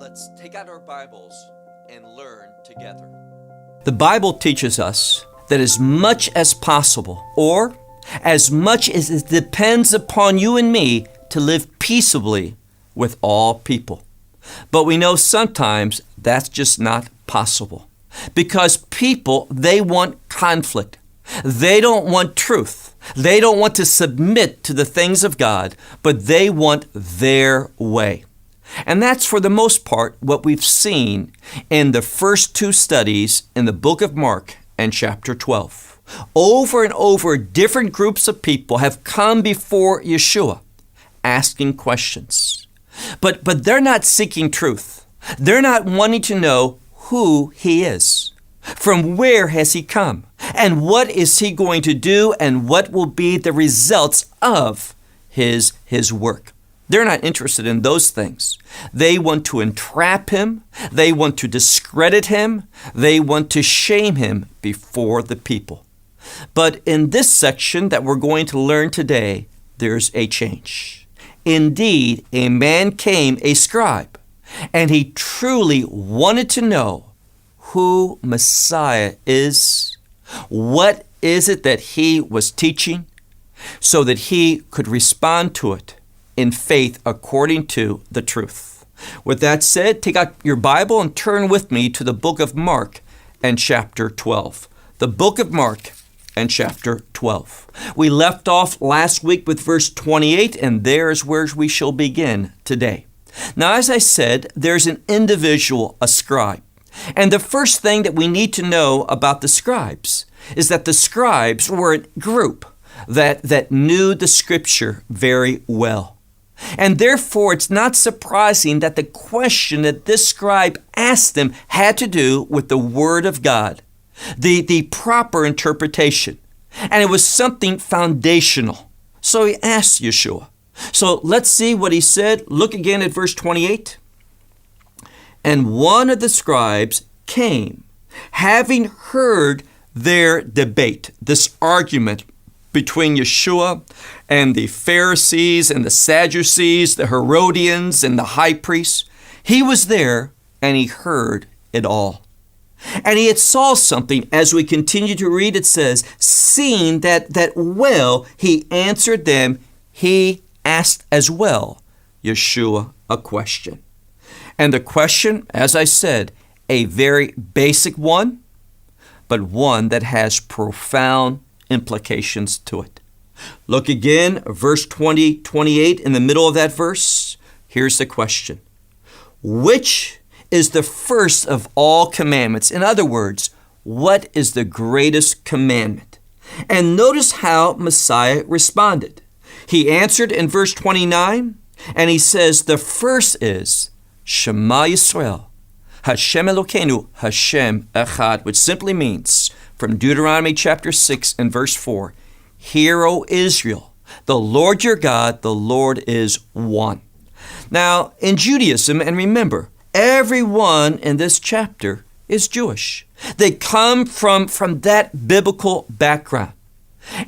Let's take out our Bibles and learn together. The Bible teaches us that as much as possible, or as much as it depends upon you and me, to live peaceably with all people. But we know sometimes that's just not possible. Because people, they want conflict. They don't want truth. They don't want to submit to the things of God, but they want their way. And that's for the most part what we've seen in the first two studies in the book of Mark and chapter 12. Over and over, different groups of people have come before Yeshua asking questions. But they're not seeking truth. They're not wanting to know who He is. From where has He come? And what is He going to do? And what will be the results of His work? They're not interested in those things. They want to entrap Him. They want to discredit Him. They want to shame Him before the people. But in this section that we're going to learn today, there's a change. Indeed, a man came, a scribe, and he truly wanted to know who Messiah is. What is it that he was teaching so that he could respond to it in faith according to the truth. With that said, take out your Bible and turn with me to the book of Mark and chapter 12. The book of Mark and chapter 12. We left off last week with verse 28, and there is where we shall begin today. Now, as I said, there's an individual, a scribe. And the first thing that we need to know about the scribes is that the scribes were a group that knew the scripture very well. And therefore, it's not surprising that the question that this scribe asked them had to do with the Word of God, the proper interpretation. And it was something foundational. So he asked Yeshua. So let's see what he said. Look again at verse 28. And one of the scribes came, having heard their debate, this argument between Yeshua and the Pharisees and the Sadducees, the Herodians and the high priests. He was there and he heard it all. And he had saw something. As we continue to read, it says, seeing that well, he answered them, he asked as well Yeshua a question. And the question, as I said, a very basic one, but one that has profound implications to it. Look again, verse 28, in the middle of that verse. Here's the question. Which is the first of all commandments? In other words, what is the greatest commandment? And notice how Messiah responded. He answered in verse 29, and he says, the first is, Shema Yisrael, Hashem Elokeinu, Hashem Echad, which simply means, from Deuteronomy chapter 6 and verse 4, Hear, O Israel, the Lord your God, the Lord is one. Now, in Judaism, and remember, everyone in this chapter is Jewish. They come from that biblical background.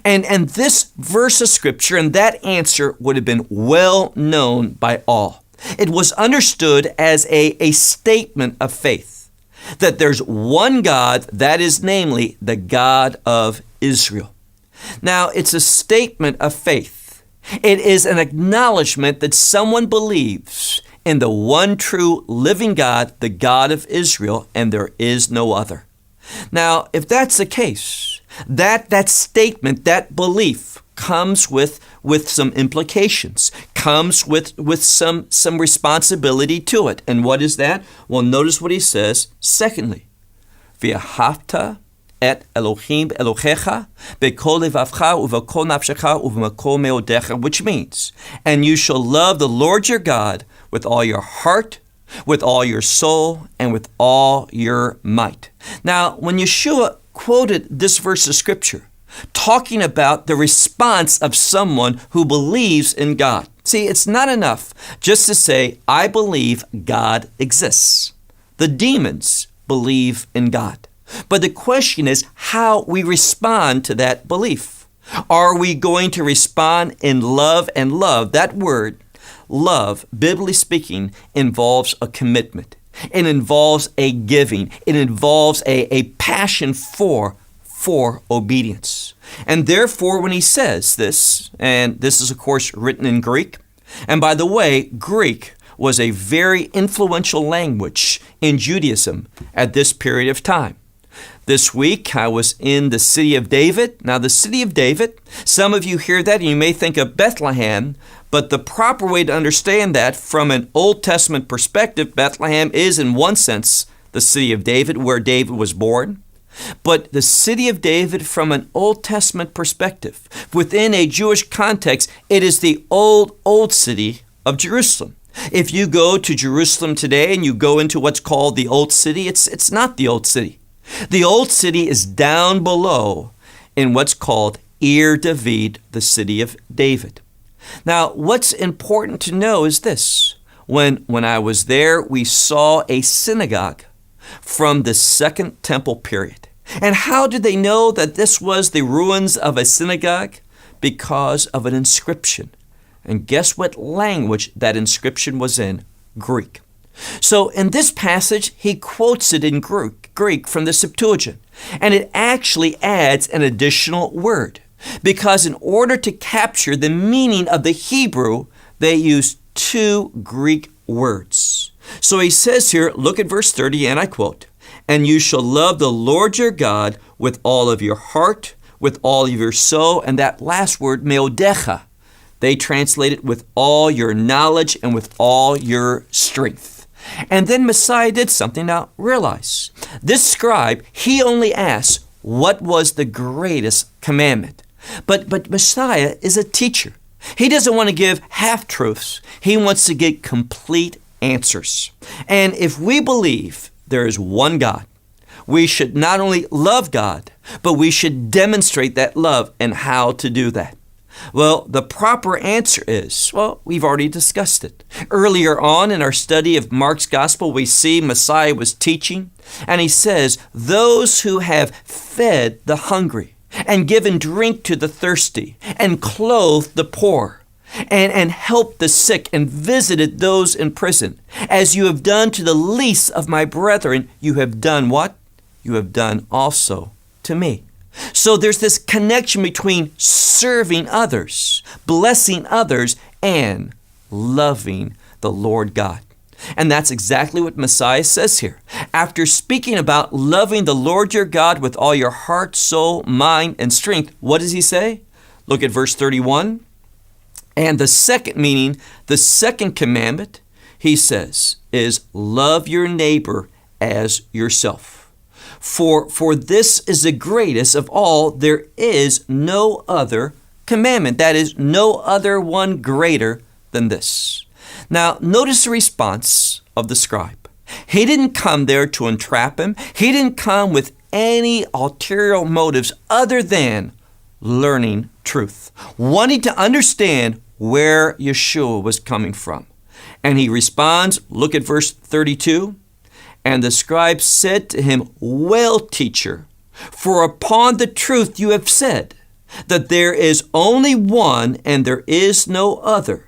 And this verse of Scripture and that answer would have been well known by all. It was understood as a statement of faith that there's one God, that is namely the God of Israel. Now, it's a statement of faith. It is an acknowledgement that someone believes in the one true living God, the God of Israel, and there is no other. Now, if that's the case, that statement, that belief comes with some implications, comes with some responsibility to it. And what is that? Well, notice what he says. Secondly, V'ahavta et Elohim Elohecha b'kol levavcha uv'kol nafshecha uv'makol meodecha, which means, and you shall love the Lord your God with all your heart, with all your soul, and with all your might. Now, when Yeshua quoted this verse of Scripture, talking about the response of someone who believes in God. See, it's not enough just to say, I believe God exists. The demons believe in God. But the question is how we respond to that belief. Are we going to respond in love? And love, that word, love, biblically speaking, involves a commitment. It involves a giving. It involves a passion for obedience. And therefore, when he says this, and this is, of course, written in Greek, and by the way, Greek was a very influential language in Judaism at this period of time. This week, I was in the city of David. Now, the city of David, some of you hear that and you may think of Bethlehem, but the proper way to understand that from an Old Testament perspective, Bethlehem is in one sense the city of David, where David was born. But the city of David from an Old Testament perspective, within a Jewish context, it is the old city of Jerusalem. If you go to Jerusalem today and you go into what's called the Old City, it's not the Old City. The Old City is down below in what's called Ir David, the city of David. Now, what's important to know is this. When I was there, we saw a synagogue from the Second Temple period. And how did they know that this was the ruins of a synagogue? Because of an inscription. And guess what language that inscription was in? Greek. So in this passage, he quotes it in Greek from the Septuagint. And it actually adds an additional word. Because in order to capture the meaning of the Hebrew, they used two Greek words. So he says here, look at verse 30, and I quote, "And you shall love the Lord your God with all of your heart, with all of your soul," and that last word, meodecha, they translate it with all your knowledge and with all your strength. And then Messiah did something. Now realize, this scribe, he only asked what was the greatest commandment. But Messiah is a teacher. He doesn't want to give half-truths. He wants to get complete answers. And if we believe there is one God, we should not only love God, but we should demonstrate that love and how to do that. Well, the proper answer is, well, we've already discussed it. Earlier on in our study of Mark's gospel, we see Messiah was teaching, and he says, those who have fed the hungry and given drink to the thirsty and clothed the poor and helped the sick and visited those in prison, as you have done to the least of my brethren, you have done what? You have done also to me. So there's this connection between serving others, blessing others, and loving the Lord God. And that's exactly what Messiah says here. After speaking about loving the Lord your God with all your heart, soul, mind, and strength, what does he say? Look at verse 31. And the second meaning, the second commandment, he says, is love your neighbor as yourself. For this is the greatest of all. There is no other commandment. That is, no other one greater than this. Now, notice the response of the scribe. He didn't come there to entrap him. He didn't come with any ulterior motives other than learning truth, wanting to understand where Yeshua was coming from. And he responds, look at verse 32. And the scribe said to him, well, teacher, for upon the truth you have said that there is only one and there is no other,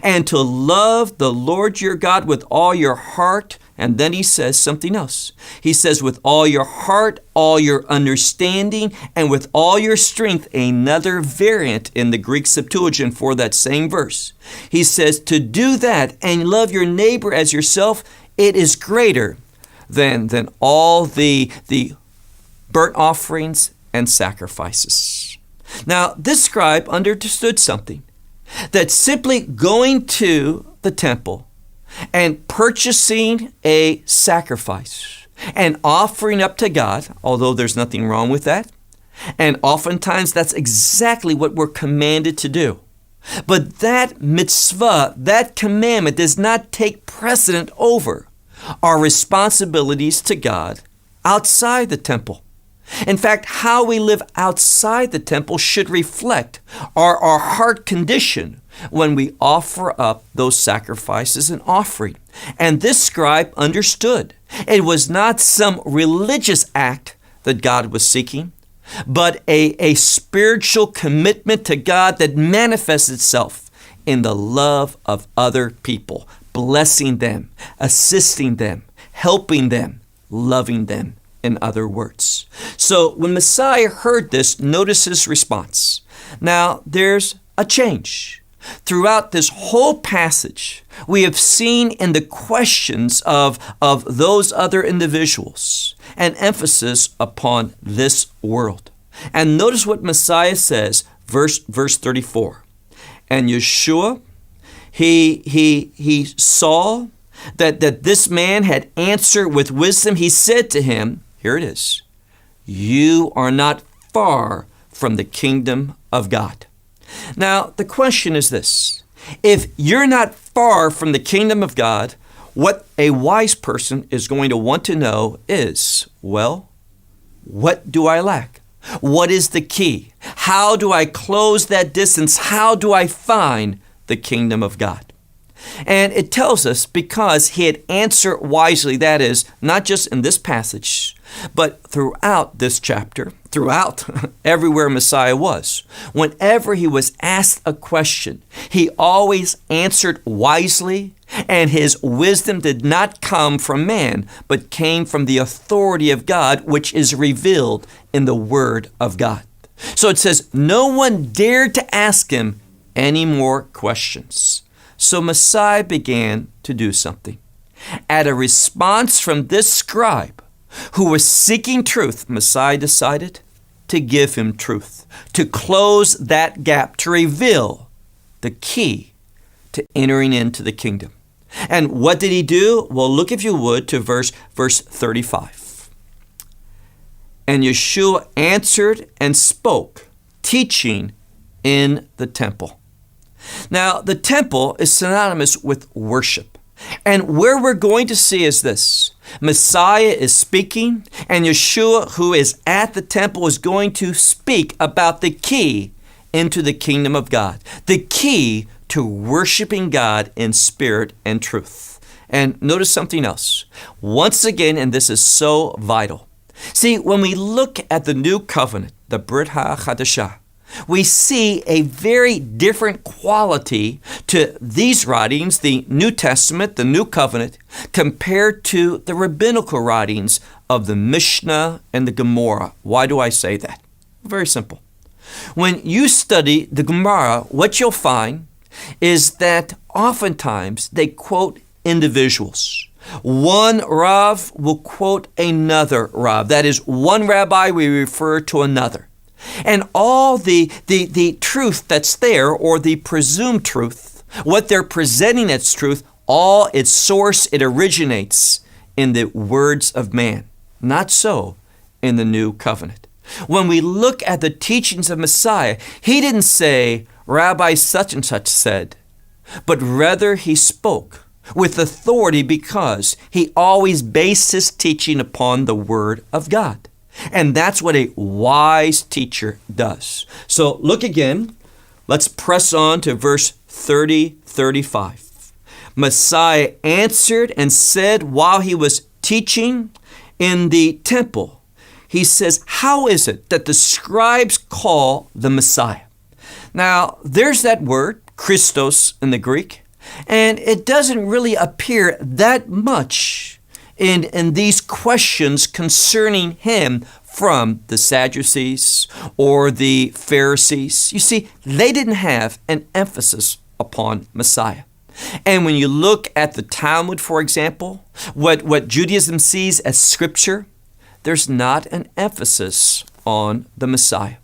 and to love the Lord your God with all your heart. And then he says something else. He says, with all your heart, all your understanding, and with all your strength, another variant in the Greek Septuagint for that same verse. He says, to do that and love your neighbor as yourself, it is greater than all the burnt offerings and sacrifices. Now, this scribe understood something, that simply going to the temple and purchasing a sacrifice and offering up to God, although there's nothing wrong with that, and oftentimes that's exactly what we're commanded to do. But that mitzvah, that commandment, does not take precedent over our responsibilities to God outside the temple. In fact, how we live outside the temple should reflect our heart condition when we offer up those sacrifices and offering. And this scribe understood it was not some religious act that God was seeking, but a spiritual commitment to God that manifests itself in the love of other people, blessing them, assisting them, helping them, loving them, in other words. So when Messiah heard this, notice his response. Now, there's a change. Throughout this whole passage, we have seen in the questions of those other individuals an emphasis upon this world. And notice what Messiah says, verse 34. And Yeshua, he saw that this man had answered with wisdom. He said to him, here it is, you are not far from the kingdom of God. Now, the question is this. If you're not far from the kingdom of God, what a wise person is going to want to know is, well, what do I lack? What is the key? How do I close that distance? How do I find the kingdom of God? And it tells us because he had answered wisely, that is, not just in this passage, but throughout this chapter, throughout everywhere Messiah was. Whenever he was asked a question, he always answered wisely, and his wisdom did not come from man, but came from the authority of God, which is revealed in the Word of God. So it says, no one dared to ask him any more questions. So Messiah began to do something. At a response from this scribe who was seeking truth, Messiah decided to give him truth, to close that gap, to reveal the key to entering into the kingdom. And what did he do? Well, look, if you would, to verse 35. And Yeshua answered and spoke, teaching in the temple. Now, the temple is synonymous with worship. And where we're going to see is this. Messiah is speaking, and Yeshua, who is at the temple, is going to speak about the key into the kingdom of God, the key to worshiping God in spirit and truth. And notice something else. Once again, and this is so vital. See, when we look at the new covenant, the Brit HaChadashah, we see a very different quality to these writings, the New Testament, the New Covenant, compared to the rabbinical writings of the Mishnah and the Gemara. Why do I say that? Very simple. When you study the Gemara, what you'll find is that oftentimes they quote individuals. One Rav will quote another Rav. That is, one rabbi we refer to another. And all the truth that's there, or the presumed truth, what they're presenting as truth, all its source, it originates in the words of man. Not so in the new covenant. When we look at the teachings of Messiah, he didn't say, Rabbi such and such said, but rather he spoke with authority because he always based his teaching upon the Word of God. And that's what a wise teacher does. So look again. Let's press on to verse 35. Messiah answered and said while he was teaching in the temple, he says, how is it that the scribes call the Messiah? Now, there's that word, Christos in the Greek, and it doesn't really appear that much in these questions concerning him from the Sadducees or the Pharisees. You see, they didn't have an emphasis upon Messiah. And when you look at the Talmud, for example, what Judaism sees as scripture, there's not an emphasis on the Messiah.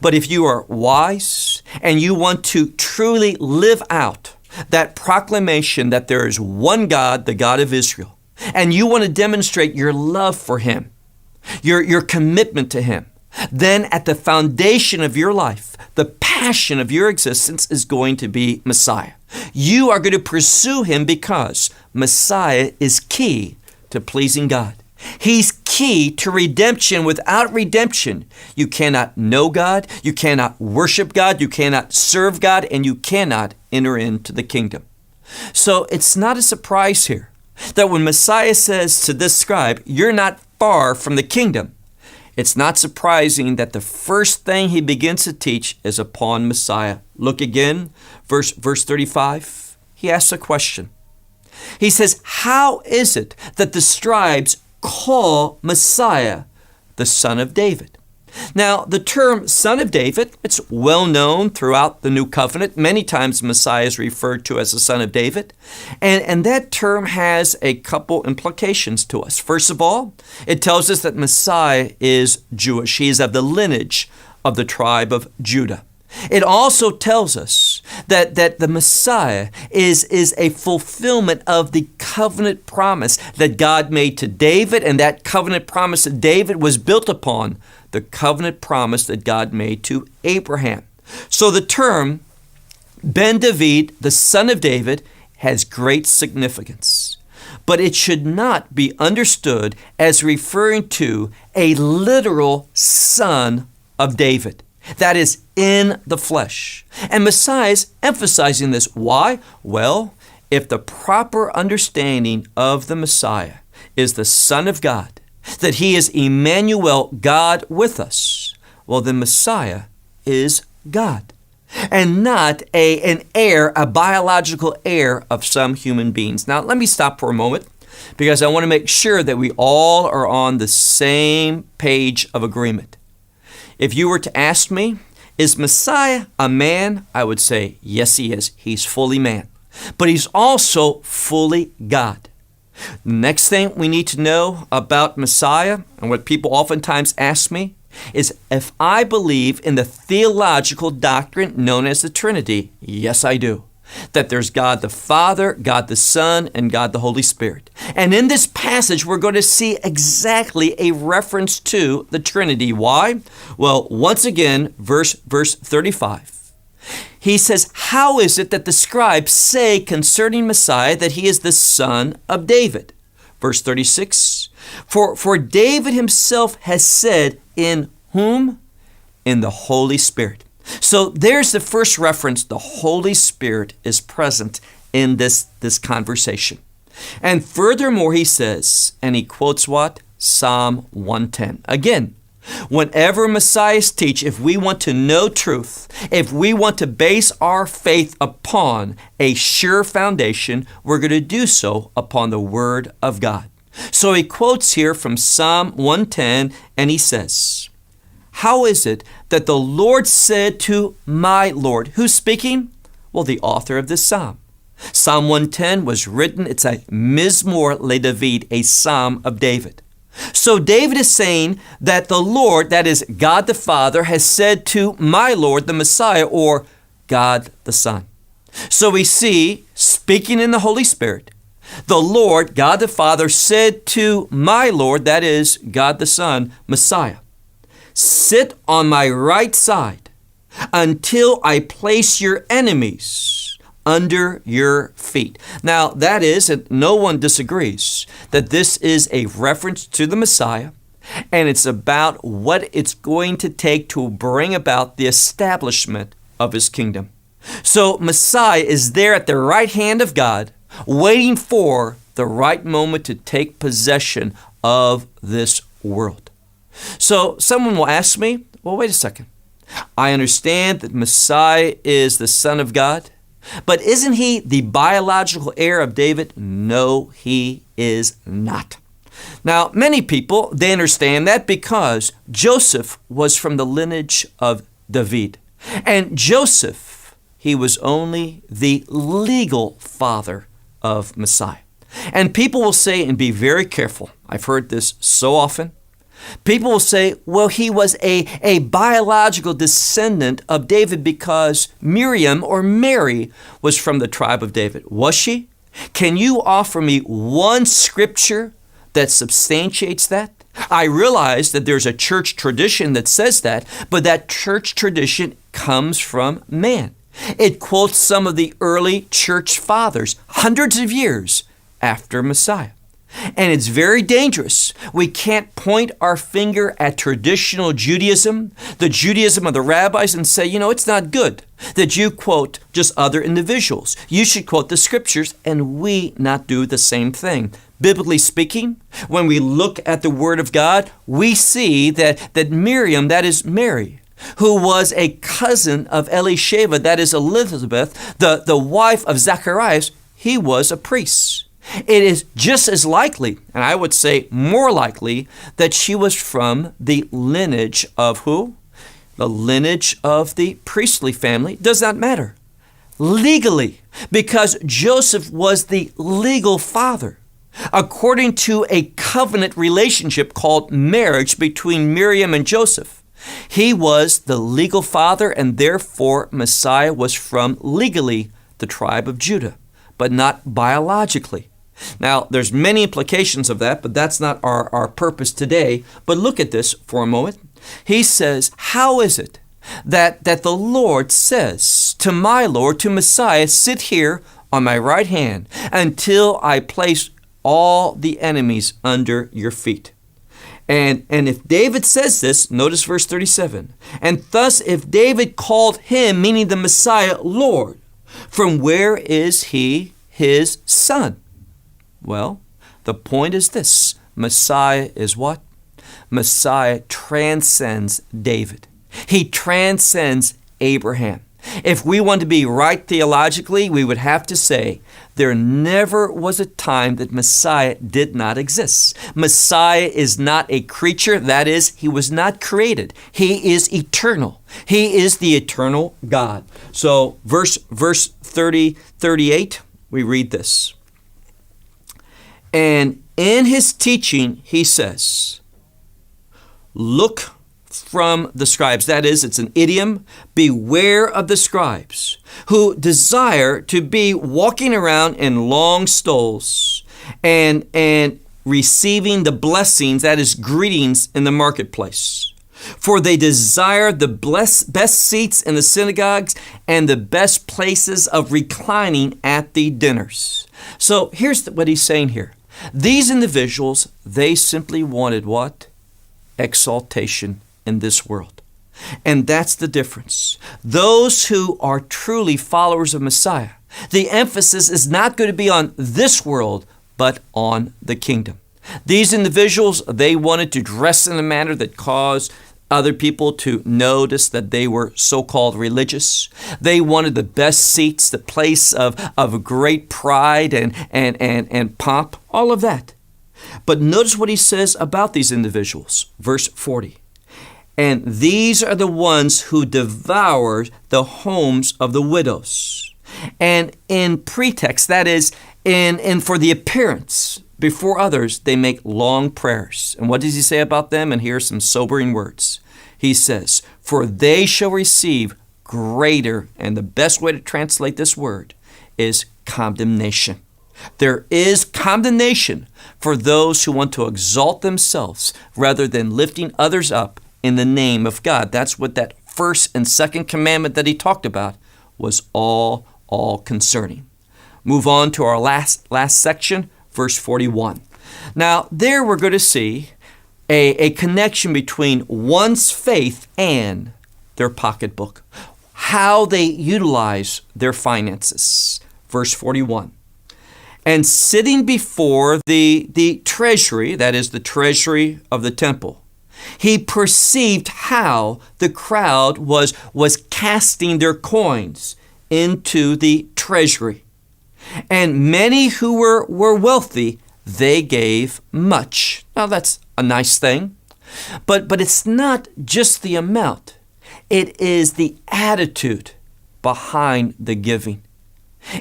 But if you are wise and you want to truly live out that proclamation that there is one God, the God of Israel, and you want to demonstrate your love for him, your commitment to him, then at the foundation of your life, the passion of your existence is going to be Messiah. You are going to pursue him because Messiah is key to pleasing God. He's key to redemption. Without redemption, you cannot know God, you cannot worship God, you cannot serve God, and you cannot enter into the kingdom. So it's not a surprise here that when Messiah says to this scribe, you're not far from the kingdom, it's not surprising that the first thing he begins to teach is upon Messiah. Look again, verse 35. He asks a question. He says, how is it that the scribes call Messiah the son of David? Now, the term son of David, it's well known throughout the New Covenant. Many times Messiah is referred to as the son of David. And that term has a couple implications to us. First of all, it tells us that Messiah is Jewish. He is of the lineage of the tribe of Judah. It also tells us that the Messiah is a fulfillment of the covenant promise that God made to David, and that covenant promise to David was built upon the covenant promise that God made to Abraham. So the term Ben David, the son of David, has great significance. But it should not be understood as referring to a literal son of David. That is, in the flesh. And Messiah is emphasizing this. Why? Well, if the proper understanding of the Messiah is the Son of God, that he is Emmanuel, God with us, well, then Messiah is God, and not an heir, a biological heir of some human beings. Now, let me stop for a moment, because I want to make sure that we all are on the same page of agreement. If you were to ask me, is Messiah a man? I would say, yes, he is. He's fully man. But he's also fully God. The next thing we need to know about Messiah, and what people oftentimes ask me, is if I believe in the theological doctrine known as the Trinity. Yes, I do. That there's God the Father, God the Son, and God the Holy Spirit. And in this passage, we're going to see exactly a reference to the Trinity. Why? Well, once again, verse 35. He says, how is it that the scribes say concerning Messiah that he is the son of David? Verse 36, for David himself has said, in whom? In the Holy Spirit. So there's the first reference. The Holy Spirit is present in this conversation. And furthermore, he says, and he quotes what? Psalm 110. Again, whenever Messiahs teach, if we want to know truth, if we want to base our faith upon a sure foundation, we're going to do so upon the Word of God. So he quotes here from Psalm 110, and he says, how is it that the Lord said to my Lord? Who's speaking? Well, the author of this psalm. Psalm 110 was written, it's a Mizmor le David, a psalm of David. So David is saying that the Lord, that is God the Father, has said to my Lord, the Messiah, or God the Son. So we see, speaking in the Holy Spirit, the Lord, God the Father, said to my Lord, that is God the Son, Messiah, sit on my right side until I place your enemies under your feet. Now, that is, and no one disagrees, that this is a reference to the Messiah, and it's about what it's going to take to bring about the establishment of his kingdom. So Messiah is there at the right hand of God, waiting for the right moment to take possession of this world. So someone will ask me, well, wait a second. I understand that Messiah is the Son of God, but isn't he the biological heir of David? No, he is not. Now, many people, they understand that because Joseph was from the lineage of David. And Joseph, he was only the legal father of Messiah. And people will say, and be very careful, I've heard this so often, people will say, well, he was a biological descendant of David because Miriam or Mary was from the tribe of David. Was she? Can you offer me one scripture that substantiates that? I realize that there's a church tradition that says that, but that church tradition comes from man. It quotes some of the early church fathers, hundreds of years after Messiah. And it's very dangerous. We can't point our finger at traditional Judaism, the Judaism of the rabbis, and say, it's not good that you quote just other individuals. You should quote the scriptures, and we not do the same thing. biblically speaking, when we look at the Word of God, we see that Miriam, that is Mary, who was a cousin of Elisheva, that is Elizabeth, the wife of Zacharias, he was a priest. It is just as likely, and I would say more likely, that she was from the lineage of who? The lineage of the priestly family. Does not matter. Legally, because Joseph was the legal father, according to a covenant relationship called marriage between Miriam and Joseph. He was the legal father, and therefore Messiah was from legally the tribe of Judah, but not biologically. Now, there's many implications of that, but that's not our purpose today. But look at this for a moment. He says, how is it that the Lord says to my Lord, to Messiah, sit here on my right hand until I place all the enemies under your feet? And if David says this, notice verse 37, and thus if David called him, meaning the Messiah, Lord, from where is he his son? Well, the point is this. Messiah is what? Messiah transcends David. He transcends Abraham. If we want to be right theologically, we would have to say there never was a time that Messiah did not exist. Messiah is not a creature. That is, he was not created. He is eternal. He is the eternal God. So verse 38, we read this. And in his teaching, he says, look from the scribes. That is, it's an idiom. Beware of the scribes who desire to be walking around in long stoles and receiving the blessings, that is, greetings in the marketplace. For they desire the best seats in the synagogues and the best places of reclining at the dinners. So here's what he's saying here. These individuals, they simply wanted what? Exaltation in this world. And that's the difference. Those who are truly followers of Messiah, the emphasis is not going to be on this world, but on the kingdom. These individuals, they wanted to dress in a manner that caused other people to notice that they were so-called religious. They wanted the best seats, the place of great pride and pomp, all of that. But notice what he says about these individuals. Verse 40. And these are the ones who devour the homes of the widows. And in pretext, that is, in for the appearance before others, they make long prayers. And what does he say about them? And here are some sobering words. He says, for they shall receive greater, and the best way to translate this word is condemnation. There is condemnation for those who want to exalt themselves rather than lifting others up in the name of God. That's what that first and second commandment that he talked about was all concerning. Move on to our last section, verse 41. Now, there we're going to see a connection between one's faith and their pocketbook, how they utilize their finances. Verse 41. And sitting before the treasury, that is the treasury of the temple, he perceived how the crowd was casting their coins into the treasury. And many who were wealthy, they gave much. Now that's a nice thing, but it's not just the amount. It is the attitude behind the giving.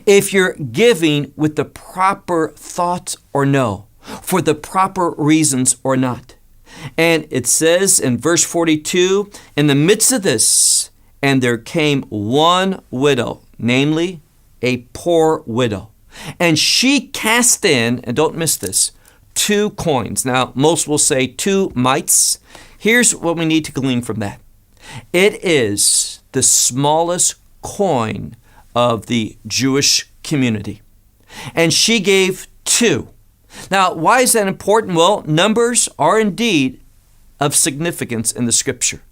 If you're giving with the proper thoughts or no, for the proper reasons or not. And it says in verse 42, in the midst of this, and there came one widow, namely a poor widow. And she cast in, and don't miss this, 2 coins. Now, most will say 2 mites. Here's what we need to glean from that. It is the smallest coin of the Jewish community. And she gave 2. Now, why is that important? Well, numbers are indeed of significance in the scripture.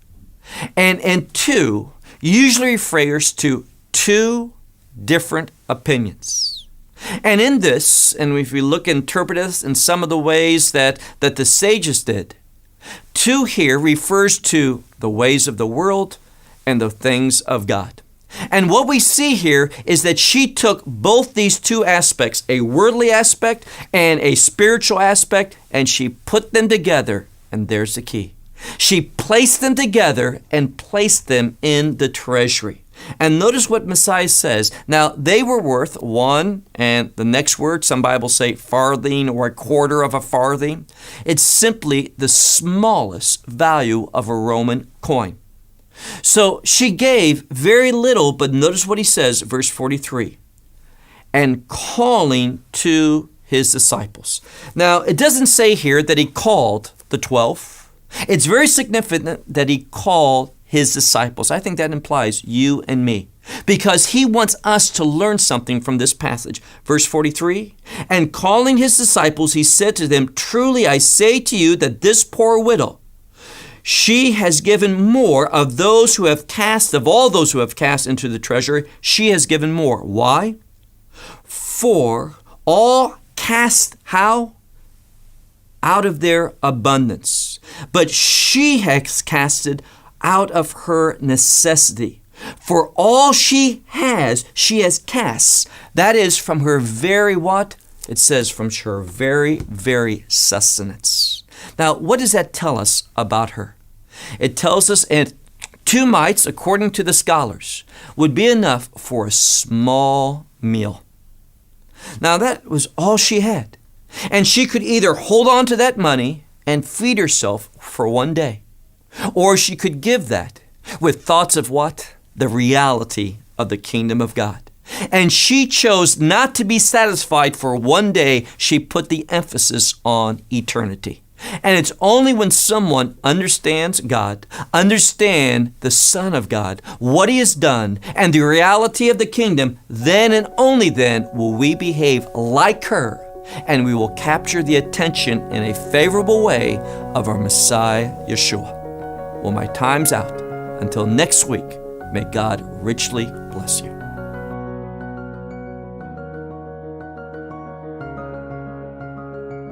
And 2 usually refers to 2 different opinions. And in this, and if we look and interpret this in some of the ways that the sages did, two here refers to the ways of the world and the things of God. And what we see here is that she took both these two aspects, a worldly aspect and a spiritual aspect, and she put them together, and there's the key. She placed them together and placed them in the treasury. And notice what Messiah says. Now, they were worth one, and the next word, some Bibles say farthing or a quarter of a farthing. It's simply the smallest value of a Roman coin. So she gave very little, but notice what he says, verse 43, and calling to his disciples. Now, it doesn't say here that he called the 12. It's very significant that he called his disciples. I think that implies you and me, because he wants us to learn something from this passage. Verse 43, and calling his disciples, he said to them, truly I say to you that this poor widow, she has given more of all those who have cast into the treasury. She has given more. Why? For all cast how? Out of their abundance. But she has casted out of her necessity. For all she has cast. That is from her very what? It says from her very, very sustenance. Now, what does that tell us about her? It tells us that 2 mites, according to the scholars, would be enough for a small meal. Now, that was all she had. And she could either hold on to that money and feed herself for one day, or she could give that with thoughts of what? The reality of the kingdom of God. And she chose not to be satisfied for one day. She put the emphasis on eternity. And it's only when someone understands God, understand the Son of God, what He has done, and the reality of the kingdom, then and only then will we behave like her, and we will capture the attention in a favorable way of our Messiah, Yeshua. Well, my time's out. Until next week, may God richly bless you.